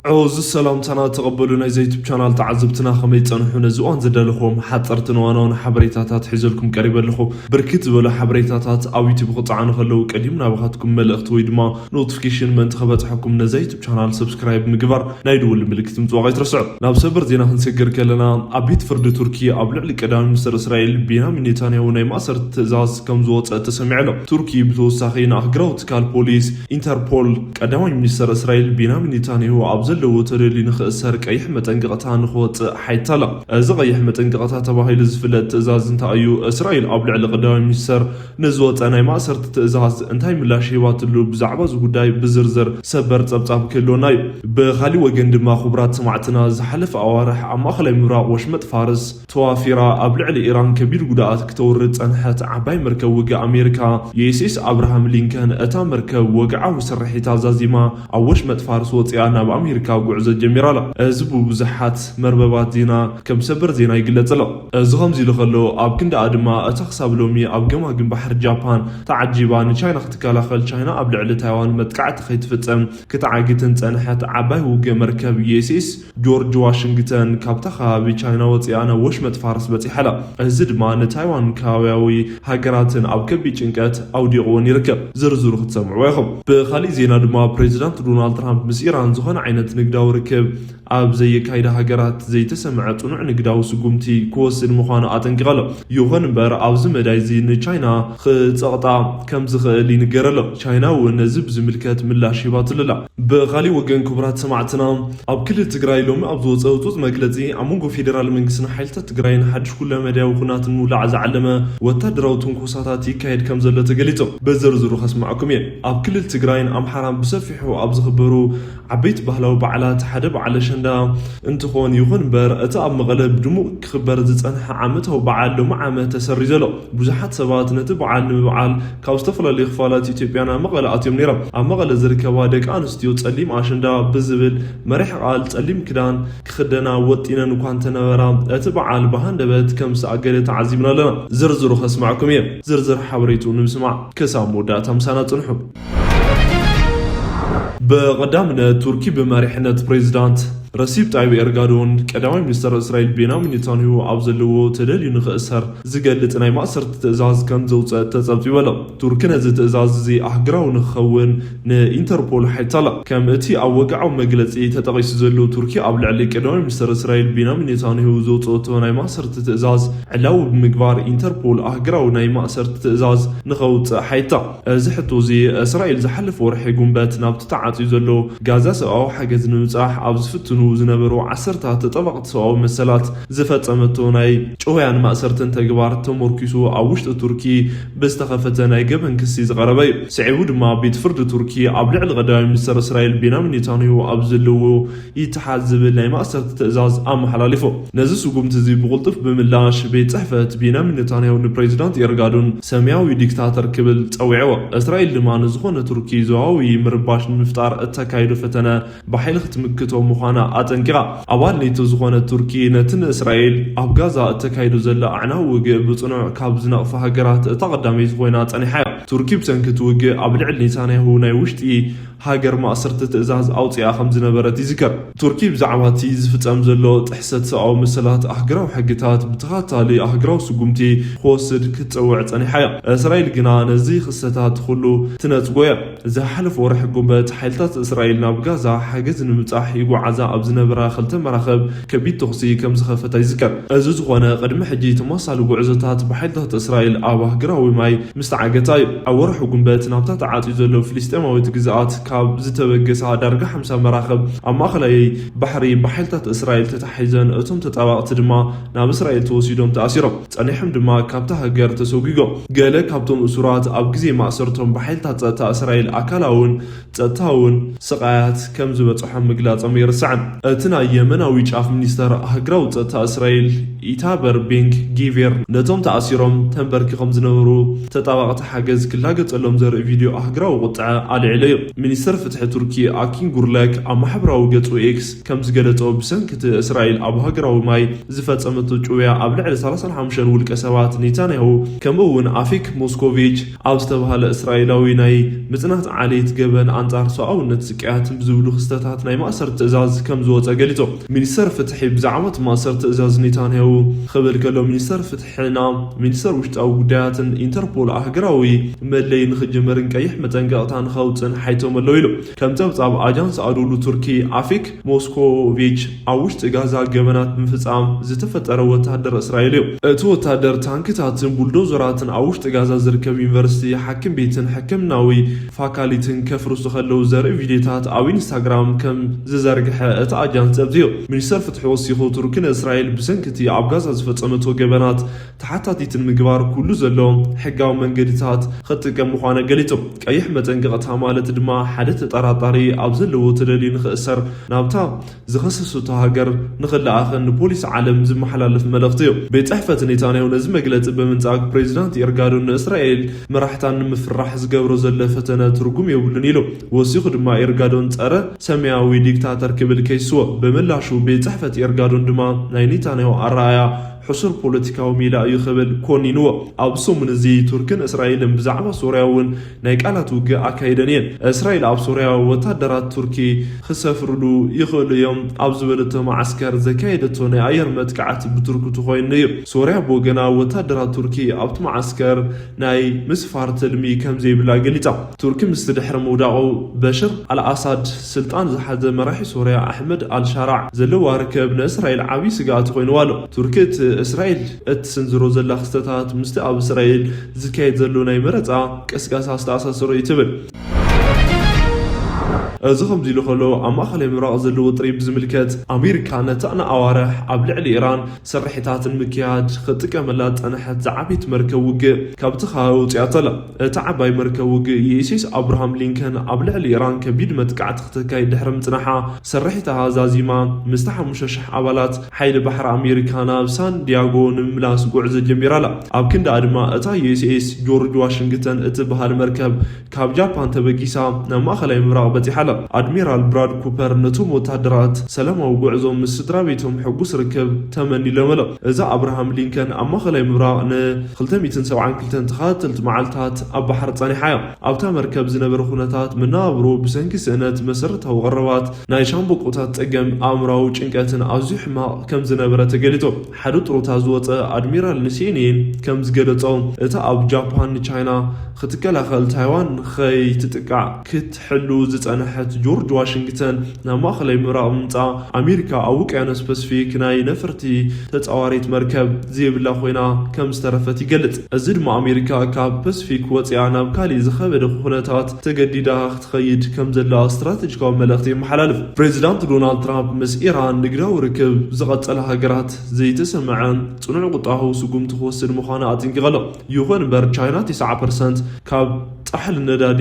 ዕዙዝ ሰላምታና ተቐበሉ ናይዚ ዩቱብ ቻናል ተዓዘብትና፣ ከመይ ጸንሑ? ነዚ እዋን ዝደለኹዎም ሓጸርትን ዋናውን ሓበሬታታት ሒዘልኩም ቀሪበ ኣለኹ። ብርክት ዝበሉ ሓበሬታታት ኣብ ዩቱብ ክጸዓኑ ከለዉ ቀዲሙ ናባኻትኩም መልእኽቲ ወይ ድማ ኖቲፊኬሽን ምእንቲ ክበጽሐኩም ነዚ ዩቱብ ቻናል ሰብስክራይብ ምግባር ናይ ደወል ምልክት ምጽዋቕ ኣይትረስዑ። ናብ ሰበር ዜና ክንሰግር ከለና፣ ኣብ ቤት ፍርዲ ቱርኪ ኣብ ልዕሊ ቀዳማይ ሚኒስተር እስራኤል ቤንያሚን ኔታንያሁ ናይ ማእሰርቲ ትእዛዝ ከም ዝወጸ ተሰሚዑ ኣሎ። ቱርኪ ብተወሳኺ ንኣህግራዊ ትካል ፖሊስ ኢንተርፖል ቀዳማይ ሚኒስተር እስራኤል ቤንያሚን ኔታንያሁ ኣብ ዘለዎ ተደልዩ ንኽእሰር ቀይሕ መጠንቀቕታ ንኽወጽእ ሓይታ ኣላ። እዚ ቀይሕ መጠንቀቕታ ተባሂሉ ዝፍለጥ ትእዛዝ እንታይ እዩ? እስራኤል ኣብ ልዕሊ ቀዳማይ ሚኒስተር ንዝወጸ ናይ ማእሰርቲ ትእዛዝ እንታይ ምላሽ ሂባትሉ? ብዛዕባ እዚ ጉዳይ ብዝርዝር ሰበር ጸብጻብ ክህልወና እዩ። ብኻሊእ ወገን ድማ፣ ክቡራት ሰማዕትና፣ ዝሓለፈ ኣዋርሕ ኣብ ማእከላይ ምብራቕ ወሽመጥ ፋርስ ተዋፊራ ኣብ ልዕሊ ኢራን ከቢድ ጉድኣት ክተውርድ ጸንሐት ዓባይ መርከብ ውግእ ኣሜሪካ ዩ ኤስ ኤስ ኣብርሃም ሊንከን፣ እታ መርከብ ወግዓዊ ስርሒታ ዛዚማ ኣብ ወሽመጥ ፋርስ ወጺኣ ናብ ኣሜሪካ ጉዕዞ ጀሚራ ኣላ። እዚ ብብዙሓት መርበባት ዜና ከም ሰበር ዜና ይግለጽ ኣሎ። እዚ ከምዚ ኢሉ ከሎ፣ ኣብ ክንዳኣ ድማ እታ ክሳብ ሎሚ ኣብ ገማግም ባሕሪ ጃፓን ተዓጂባ ንቻይና ክትከላኸል፣ ቻይና ኣብ ልዕሊ ታይዋን መጥቃዕቲ ከይትፍጸም ክትዓግትን ጸንሐት ዓባይ ውግእ መርከብ ዩ ኤስ ኤስ ጆርጅ ዋሽንግተን ካብታ ከባቢ ቻይና ወፂኣ ናብ ወሽመጥ ፋርስ በፂሓ ኣላ። እዚ ድማ ንታይዋን ከባቢያዊ ሃገራትን ኣብ ከቢድ ጭንቀት ኣውዲቕወን ይርከብ። ዝርዝሩ ክትሰምዕዎ ኢኹም። ብኻሊእ ዜና ድማ፣ ፕሬዚዳንት ዶናልድ ትራምፕ ምስ ኢራን ዝኾነ ዓይነት ንግዳዊ ርክብ ኣብ ዘየካይዳ ሃገራት ዘይተሰምዐ ጽኑዕ ንግዳዊ ስጉምቲ ክወስድ ምዃኑ ኣጠንቂቑ ኣሎ። ይኹን እምበር፣ ኣብዚ መዳይ እዚ ንቻይና ክጸቕጣ ከም ዝኽእል ይንገር ኣሎ። ቻይና እውን ነዚ ብዝምልከት ምላሽ ሂባትሉ ኣላ። ብኻሊእ ወገን፣ ክቡራት ሰማዕትና፣ ኣብ ክልል ትግራይ ሎሚ ኣብ ዝወፀ ህፁፅ መግለፂ፣ ኣብ መንጎ ፌዴራል መንግስትን ሓይልታት ትግራይን ሓድሽ ኩለ መዳያዊ ኩናት ንምውላዕ ዝዓለመ ወታደራዊ ትንኮሳታት ይካየድ ከም ዘሎ ተገሊጹ። ብዝርዝሩ ከስማዕኩም እየ። ኣብ ክልል ትግራይን ኣምሓራን ብሰፊሑ ኣብ ዝኽበሩ ዓበይቲ ባህላዊ በዓላት ሓደ በዓል ኣሸንዳ እንትኾን፣ ይኹን እምበር፣ እቲ ኣብ መቐለ ብድሙቕ ክኽበር ዝጸንሐ ዓመታዊ በዓል ሎሚ ዓመት ተሰሪዙ ኣሎ። ብዙሓት ሰባት ነቲ በዓል ንምብዓል ካብ ዝተፈላለዩ ክፋላት ኢትዮጵያ ናብ መቐለ ኣትዮም ነይሮም። ኣብ መቐለ ዝርከባ ደቂ ኣንስትዮ ጸሊም ኣሸንዳ ብዝብል መሪሕ ቃል ጸሊም ክዳን ክኽደና ወጢነን እኳ እንተነበራ፣ እቲ በዓል ብሃንደበት ከም ዝተኣገደ ተዓዚብና ኣለና። ዝርዝሩ ከስማዕኩም እየ። ዝርዝር ሓበሬትኡ ንምስማዕ ክሳብ መወዳእታ ምሳና ጽንሑ። ብቐዳምነት፣ ቱርኪ ብመሪሕነት ፕሬዚዳንት ረሲብ ጣይብ ኤርጋዶን፣ ቀዳማይ ሚኒስተር እስራኤል ቤንያሚን ኔታንያሁ ኣብ ዘለዎ ተደልዩ ንኽእሰር ዝገልጽ ናይ ማእሰርቲ ትእዛዝ ከም ዘውጸአት ተጸብጺቡ ኣሎ። ቱርኪ ነዚ ትእዛዝ እዚ ኣህግራዊ ንክኸውን ንኢንተርፖል ሓይታ ኣላ። ከም እቲ ኣብ ወግዓዊ መግለጺ ተጠቒሱ ዘሎ፣ ቱርኪ ኣብ ልዕሊ ቀዳማይ ሚኒስተር እስራኤል ቤንያሚን ኔታንያሁ ዘውጸአቶ ናይ ማእሰርቲ ትእዛዝ ዕላዊ ብምግባር፣ ኢንተርፖል ኣህግራዊ ናይ ማእሰርቲ ትእዛዝ ንኸውጽእ ሓይታ። እዚ ሕቶ እዚ፣ እስራኤል ዝሓለፈ ወርሒ ጉንበት ናብቲ ተዓጽዩ ዘሎ ጋዛ ሰብኣዊ ሓገዝ ንምብጻሕ ኣብ ዝፍትኑ ዝነበሩ ዓሰርታት ተጠባቕቲ ሰብኣዊ መሰላት ዝፈጸመቶ ናይ ጭውያን ማእሰርትን ተግባር ተመርኪሱ ኣብ ውሽጢ ቱርኪ ብዝተኸፈተ ናይ ገበን ክሲ ዝቐረበ እዩ። ስዒቡ ድማ ቤት ፍርዲ ቱርኪ ኣብ ልዕሊ ቀዳማይ ሚኒስተር እስራኤል ቤንያሚን ኔታንያሁ ኣብ ዘለዎ ይተሓዝ ዝብል ናይ ማእሰርቲ ትእዛዝ ኣመሓላሊፉ። ነዚ ስጉምቲ እዚ ብቕልጡፍ ብምላሽ፣ ቤት ጽሕፈት ቤንያሚን ኔታንያሁ ንፕሬዚዳንት ኤርጋዶን ሰማያዊ ዲክታተር ክብል ጸዊዕዎ። እስራኤል ድማ ንዝኾነ ቱርኪ ዞባዊ ምርባሽ ንምፍጣር እተካይዶ ፈተነ ብሓይሊ ክትምክቶ ምዃና ኣጠንቂቓ። ኣባል ኔቶ ዝኾነት ቱርኪ፣ ነቲ ንእስራኤል ኣብ ጋዛ እተካይዶ ዘላ ኣዕናዊ ውግእ ብጽኑዕ ካብ ዝነቕፋ ሃገራት እታ ቀዳመይቲ ኮይና ጸኒሓ እያ። ቱርኪ ብሰንኪ እቲ ውግእ ኣብ ልዕሊ ኔታንያሁ ናይ ውሽጢ ሃገር ማእሰርቲ ትእዛዝ ኣውጺኣ ከም ዝነበረት ይዝከር። ቱርኪ ብዛዕባ እቲ ዝፍጸም ዘሎ ጥሕሰት ሰብኣዊ መሰላት ኣህግራዊ ሕግታት ብተኸታሊ ኣህግራዊ ስጉምቲ ክወስድ ክትጸውዕ ጸኒሓ እያ። እስራኤል ግና ነዚ ክስተታት ኩሉ ትነጽጎ እያ። ዝሓለፈ ወርሒ ጉንበት፣ ሓይልታት እስራኤል ናብ ጋዛ ሓገዝ ንምብጻሕ ይጓዓዛ ኣብ ዝነበራ ክልተ መራኽብ ከቢድ ተኹሲ ከም ዝኸፈታ ይዝከር። እዚ ዝኾነ፣ ቅድሚ ሕጂ ተመሳሳሊ ጉዕዞታት ብሓይልታት እስራኤል ኣብ ኣህግራዊ ማይ ምስ ተዓገታ እዩ። ኣብ ወርሒ ጉንበት፣ ናብታ ተዓጽዩ ዘሎ ፍልስጤማዊት ግዝኣት ካብ ዝተበገሳ ዳርጋ ሓምሳ መራኽብ ኣብ ማእከላይ ባሕሪ ብሓይልታት እስራኤል ተታሒዘን፣ እቶም ተጣባቕቲ ድማ ናብ እስራኤል ተወሲዶም ተኣሲሮም። ጸኒሖም ድማ ካብታ ሃገር ተሰጒጎም። ገለ ካብቶም እሱራት ኣብ ግዜ ማእሰርቶም ብሓይልታት ጸጥታ እስራኤል ኣካላውን ጸጥታውን ስቓያት ከም ዝበጽሖም ምግላጾም ኣይርሳዕን። እቲ ናይ የመናዊ ጫፍ ሚኒስተር ኣህግራዊ ጸጥታ እስራኤል ኢታበር ቤንግ ጊቬር፣ ነቶም ተኣሲሮም ተንበርኪኾም ዝነበሩ ተጣባቕቲ ሓገዝ ክላገጸሎም ዘርኢ ቪድዮ ኣህግራዊ ቁጥዐ ኣልዒሉ እዩ። ሚኒስተር ሚኒስተር ፍትሒ ቱርኪ ኣኪን ጉርለክ ኣብ ማሕበራዊ ገጹ ኤክስ ከም ዝገለጾ፣ ብሰንኪ እቲ እስራኤል ኣብ ሃገራዊ ማይ ዝፈጸመቶ ጭውያ ኣብ ልዕሊ ሰላሳን ሓሙሽተን ውልቀ ሰባት ኔታንያሁ፣ ከምኡ እውን ኣፊክ ሞስኮቪች ኣብ ዝተባህለ እስራኤላዊ ናይ ምጽናት ዓሌት ገበን ኣንጻር ሰብኣውነት ስቅያት ብዝብሉ ክስተታት ናይ ማእሰርቲ ትእዛዝ ከም ዝወጸ ገሊጹ። ሚኒስተር ፍትሒ ብዛዕባ እቲ ማእሰርቲ ትእዛዝ ኔታንያሁ ክብል ከሎ፣ ሚኒስተር ፍትሕና፣ ሚኒስተር ውሽጣዊ ጉዳያትን ኢንተርፖል ኣህገራዊ መለይ ንኽጅምርን ቀይሕ መጠንቀቕታ ንኸውፅን ሓይቶም ኣለዉ ኢሉ። ከም ጸብጻብ ኣጃንስ ኣዶሉ ቱርኪ፣ ኣፊክ ሞስኮቪች ኣብ ውሽጢ ጋዛ ገበናት ብምፍጻም ዝተፈጠረ ወታደር እስራኤል እዩ። እቲ ወታደር ታንክታትን ቡልዶዘራትን ኣብ ውሽጢ ጋዛ ዝርከብ ዩኒቨርሲቲ፣ ሓኪም ቤትን ሕክምናዊ ፋካሊትን ከፍርሱ ከለዉ ዘርኢ ቪድዮታት ኣብ ኢንስታግራም ከም ዝዘርግሐ እቲ ኣጃንስ ጸብጺቡ። ሚኒስተር ፍትሒ ወሲኹ፣ ቱርኪ ንእስራኤል ብሰንኪ እቲ ኣብ ጋዛ ዝፈጸመቶ ገበናት ተሓታቲት ንምግባር ኩሉ ዘሎ ሕጋዊ መንገድታት ክትጥቀም ምዃና ገሊጹ። ቀይሕ መጠንቀቕታ ማለት ድማ ሓደ ተጠራጣሪ ኣብ ዘለዎ ተደልዩ ንኽእሰር ናብታ ዝኸሰሰቶ ሃገር ንኽለኣኽን ንፖሊስ ዓለም ዝመሓላለፍ መልእኽቲ እዩ። ቤት ጽሕፈት ኔታንያሁ ነዚ መግለጺ ብምንጻግ፣ ፕሬዚዳንት ኤርጋዶን ንእስራኤል መራሕታን ንምፍራሕ ዝገብሮ ዘሎ ፈተነ ትርጉም የብሉን ኢሉ። ወሲኹ ድማ ኤርጋዶን ጸረ ሰማያዊ ዲክታተር ክብል ከይስዎ። ብምላሹ ቤት ጽሕፈት ኤርጋዶን ድማ ናይ ኔታንያሁ ኣረኣእያ ሕሱር ፖለቲካዊ ሜላ እዩ ክብል ኮኒንዎ። ኣብ ሰሙን እዚ ቱርክን እስራኤልን ብዛዕባ ሶርያ እውን ናይ ቃላት ውግእ ኣካይደን እየን። እስራኤል ኣብ ሶርያ ወታደራት ቱርኪ ክሰፍርሉ ይኽእሉ እዮም ኣብ ዝበለቶ መዓስከር ዘካየደቶ ናይ ኣየር መጥቃዕቲ ብቱርኪ ተኾይኑ እዩ። ሶርያ ብወገና ወታደራት ቱርኪ ኣብቲ መዓስከር ናይ ምስፋር ትልሚ ከም ዘይብላ ገሊጻ። ቱርኪ ምስቲ ድሕሪ ምውዳቑ በሽር ኣልኣሳድ ስልጣን ዝሓዘ መራሒ ሶርያ ኣሕመድ ኣልሻራዕ ዘለዋ ርክብ ንእስራኤል ዓብዪ ስግኣት ኮይንዋ ኣሎ። ቱርኪ እቲ እስራኤል እትስንዝሮ ዘላ ክስተታት ምስቲ ኣብ እስራኤል ዝካየድ ዘሎ ናይ መረጻ ቅስቀሳ ዝተኣሳሰሮ እዩ ትብል። እዚ ከምዚ ኢሉ ከሎ፣ ኣብ ማእኸላይ ምብራቕ ዘሎ ወጥሪ ብዝምልከት፣ ኣሜሪካ ነታ ንኣዋርሕ ኣብ ልዕሊ ኢራን ስርሒታት ንምክያድ ክጥቀመላ ዝጸንሐት ዝዓበየት መርከብ ውግእ ካብቲ ከባቢ ኣውጺኣቶ ኣላ። እታ ዓባይ መርከብ ውግእ ዩ ኤስ ኤስ ኣብርሃም ሊንከን ኣብ ልዕሊ ኢራን ከቢድ መጥቃዕቲ ክተካይድ ድሕሪ ምጽናሓ፣ ስርሒታ ዛዚማ ምስታ ሓሙሽተ ሽሕ ኣባላት ሓይሊ ባሕሪ ኣሜሪካ ናብ ሳን ዲያጎ ንምምላስ ጉዕዞ ጀሚራ ኣላ። ኣብ ክንድኣ ድማ እታ ዩ ኤስ ኤስ ጆርጅ ዋሽንግተን እትበሃል መርከብ ካብ ጃፓን ተበጊሳ ናብ ማእኸላይ ምብራቕ በጺሓ ኣላ። ኣድሚራል ብራድ ኩፐር ነቶም ወታደራት ሰላማዊ ጉዕዞ ምስ ስድራ ቤቶም ሕጉስ ርክብ ተመኒሎም ኣሎ። እዛ ኣብርሃም ሊንከን ኣብ ማእኸላይ ምብራቕ ን ክልተ ሚእትን ሰብዓን ክልተን ተኸታተልቲ መዓልታት ኣብ ባሕሪ ጸኒሓ እያ። ኣብታ መርከብ ዝነበረ ኩነታት መነባብሮ ብሰንኪ ስእነት መሰረታዊ ቀረባት፣ ናይ ሻምበቆታት ጸገም፣ ኣእምራዊ ጭንቀትን ኣዝዩ ሕማቕ ከም ዝነበረ ተገሊጹ። ሓደ ጥሮታ ዝወጸ ኣድሚራል ንሲኤንኤን ከም ዝገለጾ፣ እታ ኣብ ጃፓን ንቻይና ክትከላኸል፣ ታይዋን ከይትጥቃዕ ክትሕሉ ዝጸንሐት ጆርጅ ዋሽንግተን፣ ናብ ማእኸላይ ምብራቕ ምምጻእ፣ ኣሜሪካ ኣብ ውቅያኖስ ፓሲፊክ ናይ ነፈርቲ ተጻዋሪት መርከብ ዘይብላ ኮይና ከም ዝተረፈት ይገልጽ። እዚ ድማ ኣሜሪካ ካብ ፓሲፊክ ወጺኣ ናብ ካሊእ ዝኸበደ ኩነታት ተገዲዳ ክትኸይድ ከም ዘላ ስትራቴጂካዊ መልእኽቲ የመሓላልፍ። ፕሬዚዳንት ዶናልድ ትራምፕ ምስ ኢራን ንግዳዊ ርክብ ዝቐጸላ ሃገራት ዘይተሰምዐ ጽኑዕ ቁጠባዊ ስጉምቲ ክወስድ ምዃኑ ኣጠንቂቑ ኣሎ። ይኹን እምበር፣ ቻይና ተስዓ ፐርሰንት ካብ ጻሕሊ ነዳዲ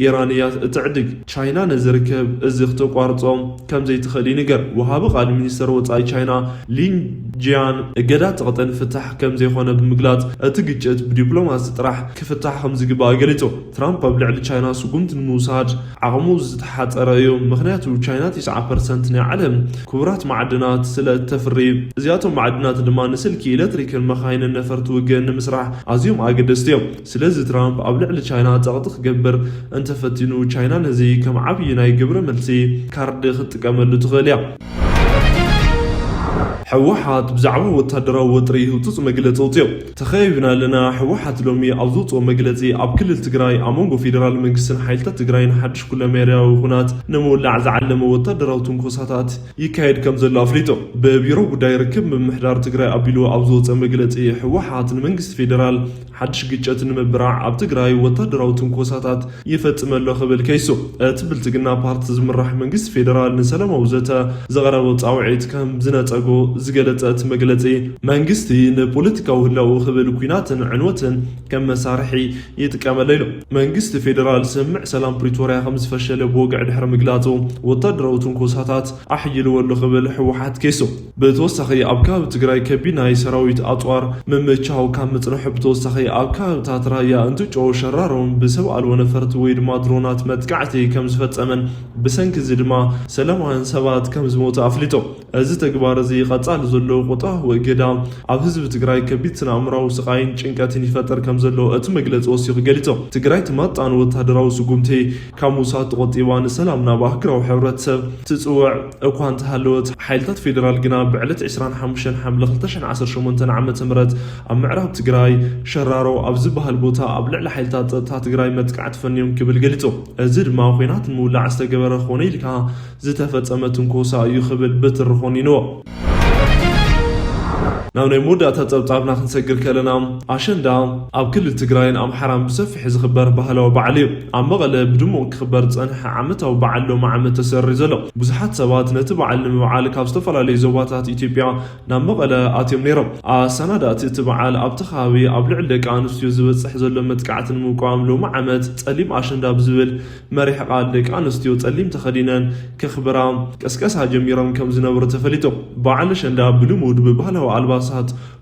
ኢራን እያ እትዕድግ። ቻይና ነዚ ርክብ እዚ ክተቋርጾ ከም ዘይትኽእል ይንገር። ወሃቢ ቃል ሚኒስተር ወጻኢ ቻይና ሊን ጂያን፣ እገዳ ጸቕጥን ፍታሕ ከም ዘይኮነ ብምግላጽ፣ እቲ ግጭት ብዲፕሎማሲ ጥራሕ ክፍታሕ ከም ዝግባእ ገሊጹ። ትራምፕ ኣብ ልዕሊ ቻይና ስጉምቲ ንምውሳድ ዓቕሙ ዝተሓጸረ እዩ፣ ምኽንያቱ ቻይና ተስዓ ፐርሰንት ናይ ዓለም ክቡራት ማዕድናት ስለ እተፍሪ፣ እዚኣቶም ማዕድናት ድማ ንስልኪ፣ ኤሌክትሪክን መኻይንን ነፈርቲ ውግእን ንምስራሕ ኣዝዮም ኣገደስቲ እዮም። ስለዚ ትራምፕ ኣብ ልዕሊ ቻይና ጸቕጢ ክገብር እንተፈቲኑ፣ ቻይና ነዚ ከም ዓብዪ ናይ ግብረ መልሲ ካርድ ክትጥቀመሉ ትኽእል እያ። ህወሓት ብዛዕባ ወታደራዊ ወጥሪ ህጹጽ መግለጺ ኣውጺኡ። ተኸቢብና ኣለና፣ ህወሓት ሎሚ ኣብ ዘውጽኦ መግለጺ፣ ኣብ ክልል ትግራይ ኣብ መንጎ ፌደራል መንግስትን ሓይልታት ትግራይን ሓድሽ ኩለመዳያዊ ኹናት ንምውላዕ ዝዓለመ ወታደራዊ ትንኮሳታት ይካየድ ከም ዘሎ ኣፍሊጡ። ብቢሮ ጉዳይ ርክብ ምምሕዳር ትግራይ ኣቢሉ ኣብ ዝወጸ መግለጺ፣ ህወሓት ንመንግስቲ ፌደራል ሓድሽ ግጭት ንምብራዕ ኣብ ትግራይ ወታደራዊ ትንኮሳታት ይፈጽም ኣሎ ክብል ከይሱ። እቲ ብልጽግና ፓርቲ ዝምራሕ መንግስቲ ፌደራል ንሰላማዊ ዘተ ዘቕረቦ ጻውዒት ከም ዝነጸጎ ዝገለጸ እቲ መግለጺ፣ መንግስቲ ንፖለቲካዊ ህላው ክብል ኲናትን ዕንወትን ከም መሳርሒ ይጥቀመሉ ኢሉ። መንግስቲ ፌደራል ስምምዕ ሰላም ፕሪቶርያ ከም ዝፈሸለ ብወግዒ ድሕሪ ምግላጹ፣ ወታደራዊ ትንኮሳታት ኣሕይልዎ ኣሎ ክብል ህወሓት ከይሱ። ብተወሳኺ ኣብ ከባቢ ትግራይ ከቢድ ናይ ሰራዊት ኣፅዋር ምምቻው ካብ ምፅንሑ ብተወሳኺ ኣብ ከባብታት ራያ እንትጮ ሸራሮም ብሰብ ኣልቦ ነፈርቲ ወይ ድማ ድሮናት መጥቃዕቲ ከም ዝፈፀመን ብሰንኪ እዚ ድማ ሰላማውያን ሰባት ከም ዝሞቱ ኣፍሊጡ። እዚ ተግባር እዚ ቀፃሊ ዘሎ ቁጥራዊ እገዳ ኣብ ህዝቢ ትግራይ ከቢድ ስነ ኣእምራዊ ስቃይን ጭንቀትን ይፈጥር ከም ዘሎ እቲ መግለፂ ወሲኹ ገሊጹ። ትግራይ ትማጣን ወታደራዊ ስጉምቲ ካብ ምውሳድ ተቆጢባ ንሰላም ናብ ኣህጉራዊ ሕብረተሰብ ትጽውዕ እኳ እንተሃለወት፣ ሓይልታት ፌደራል ግና ብዕለት ዕስራን ሓሙሽተን ሓምለ ክልተ ሽሕን ዓሰርተ ሸሞንተን ዓመተ ምህረት ኣብ ምዕራብ ትግራይ ሸራሮ ኣብ ዝበሃል ቦታ ኣብ ልዕሊ ሓይልታት ጸጥታ ትግራይ መጥቃዕቲ ፈንዮም ክብል ገሊጹ። እዚ ድማ ኲናት ንምውላዕ ዝተገበረ ኮነ ኢልካ ዝተፈጸመ ትንኮሳ እዩ ክብል ብትሪ ኮኒንዎ። ናብ ናይ መወዳእታ ጸብጻብና ክንሰግር ከለና፣ ኣሸንዳ ኣብ ክልል ትግራይን ኣምሓራን ብሰፊሕ ዝኽበር ባህላዊ በዓል እዩ። ኣብ መቐለ ብድሙቕ ክኽበር ዝጸንሐ ዓመታዊ በዓል ሎሚ ዓመት ተሰሪዙ ኣሎ። ብዙሓት ሰባት ነቲ በዓል ንምብዓል ካብ ዝተፈላለዩ ዞባታት ኢትዮጵያ ናብ መቐለ ኣትዮም ነይሮም። ኣሰናዳእቲ እቲ በዓል ኣብቲ ከባቢ ኣብ ልዕሊ ደቂ ኣንስትዮ ዝበጽሕ ዘሎ መጥቃዕቲ ንምቅዋም ሎሚ ዓመት ጸሊም ኣሸንዳ ብዝብል መሪሕ ቃል ደቂ ኣንስትዮ ጸሊም ተኸዲነን ከኽብራ ቀስቀሳ ጀሚሮም ከም ዝነበሩ ተፈሊጡ። በዓል ኣሸንዳ ብልሙድ ብባህላዊ ኣልባሳት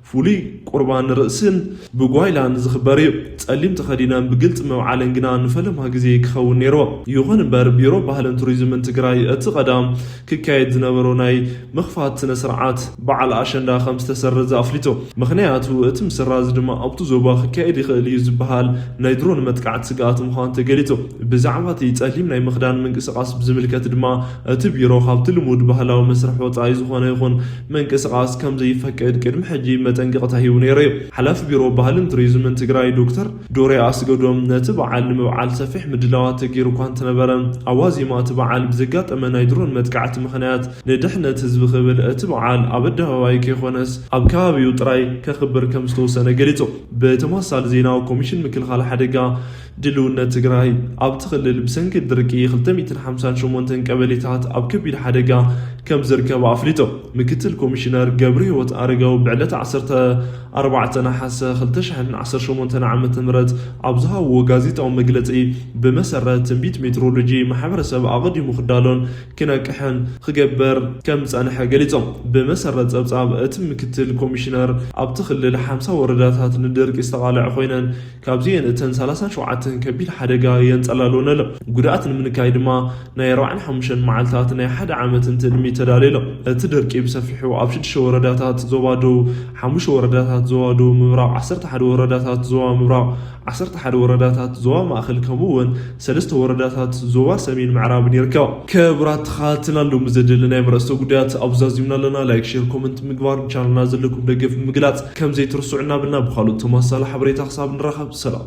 ፍሉይ ቁርባን ርእስን ብጓይላን ዝኽበር እዩ። ጸሊም ተኸዲነን ብግልጺ ምብዓለን ግና ንፈለማ ግዜ ክኸውን ነይርዎ። ይኹን እምበር ቢሮ ባህልን ቱሪዝምን ትግራይ እቲ ቀዳም ክካየድ ዝነበሮ ናይ ምኽፋት ስነ ስርዓት በዓል ኣሸንዳ ከም ዝተሰረዘ ኣፍሊጡ። ምኽንያቱ እቲ ምስራዝ ድማ ኣብቲ ዞባ ክካየድ ይኽእል እዩ ዝበሃል ናይ ድሮን መጥቃዕቲ ስግኣት ምዃኑ ተገሊጹ። ብዛዕባ እቲ ጸሊም ናይ ምኽዳን ምንቅስቓስ ብዝምልከት ድማ እቲ ቢሮ ካብቲ ልሙድ ባህላዊ መስርሕ ወጻኢ ዝኾነ ይኹን ምንቅስቓስ ከም ዘይፈቅድ ቅድሚ ሕጂ መጠንቀቕታ ሂቡ ነይሩ እዩ። ሓላፊ ቢሮ ባህልን ቱሪዝምን ትግራይ ዶክተር ዶርያ ኣስገዶም ነቲ በዓል ንምብዓል ሰፊሕ ምድላዋት ተገይሩ እኳ እንተነበረ፣ ኣብ ዋዜማ እቲ በዓል ብዘጋጠመ ናይ ድሮን መጥቃዕቲ ምኽንያት ንድሕነት ህዝቢ ክብል እቲ በዓል ኣብ ኣደባባይ ከይኮነስ ኣብ ከባቢኡ ጥራይ ከኽብር ከም ዝተወሰነ ገሊጹ። ብተመሳሳሊ ዜና ኮሚሽን ምክልኻል ሓደጋ ድልውነት ትግራይ ኣብቲ ክልል ብሰንኪ ድርቂ ክልተ ሚእትን ሓምሳን ሸሞንተን ቀበሌታት ኣብ ከቢድ ሓደጋ ከም ዝርከባ ኣፍሊጡ። ምክትል ኮሚሽነር ገብረ ህይወት ኣረጋዊ ብዕለት ዓሰርተ ኣርባዕተ ነሓሰ ክልተ ሽሕን ዓሰርተ ሸሞንተን ዓመተ ምህረት ኣብ ዝሃብዎ ጋዜጣዊ መግለጺ፣ ብመሰረት ትንቢት ሜትሮሎጂ ማሕበረሰብ ኣቐዲሙ ክዳሎን ክነቅሕን ክገብር ከም ዝጸንሐ ገሊጾም። ብመሰረት ጸብጻብ እቲ ምክትል ኮሚሽነር ኣብቲ ክልል ሓምሳ ወረዳታት ንድርቂ ዝተቓልዐ ኮይነን ካብዚኤን እተን ሰላሳን ሸውዓተን ከቢድ ሓደጋ የንጸላልወን ኣሎ። ጉድኣት ንምንካይ ድማ ናይ ኣርባዓን ሓሙሽተን መዓልታት ናይ ሓደ ዓመትን ትልሚ ተዳልዩ ኣሎ። እቲ ድርቂ ብሰፊሑ ኣብ ሽዱሽተ ወረዳታት ዞባ ደቡብ፣ ሓሙሽተ ወረዳታት ዞባ ደቡብ ምብራቕ፣ ዓሰርተ ሓደ ወረዳታት ዞባ ምብራቕ፣ ዓሰርተ ሓደ ወረዳታት ዞባ ማእከል ከምኡ እውን ሰለስተ ወረዳታት ዞባ ሰሜን ምዕራብን ይርከባ። ክቡራት ተኸታተልቲ፣ ንሎሚ ዘደለናዮም ርእሰ ጉዳያት ኣብዚ ዛዚምና ኣለና። ላይክ፣ ሼር፣ ኮመንት ምግባር ንቻነልና ዘለኩም ደገፍ ብምግላጽ ከም ዘይትርስዑ እናበልና ብኻልኦት ተመሳሳሊ ሓበሬታ ክሳብ ንራኸብ ሰላም።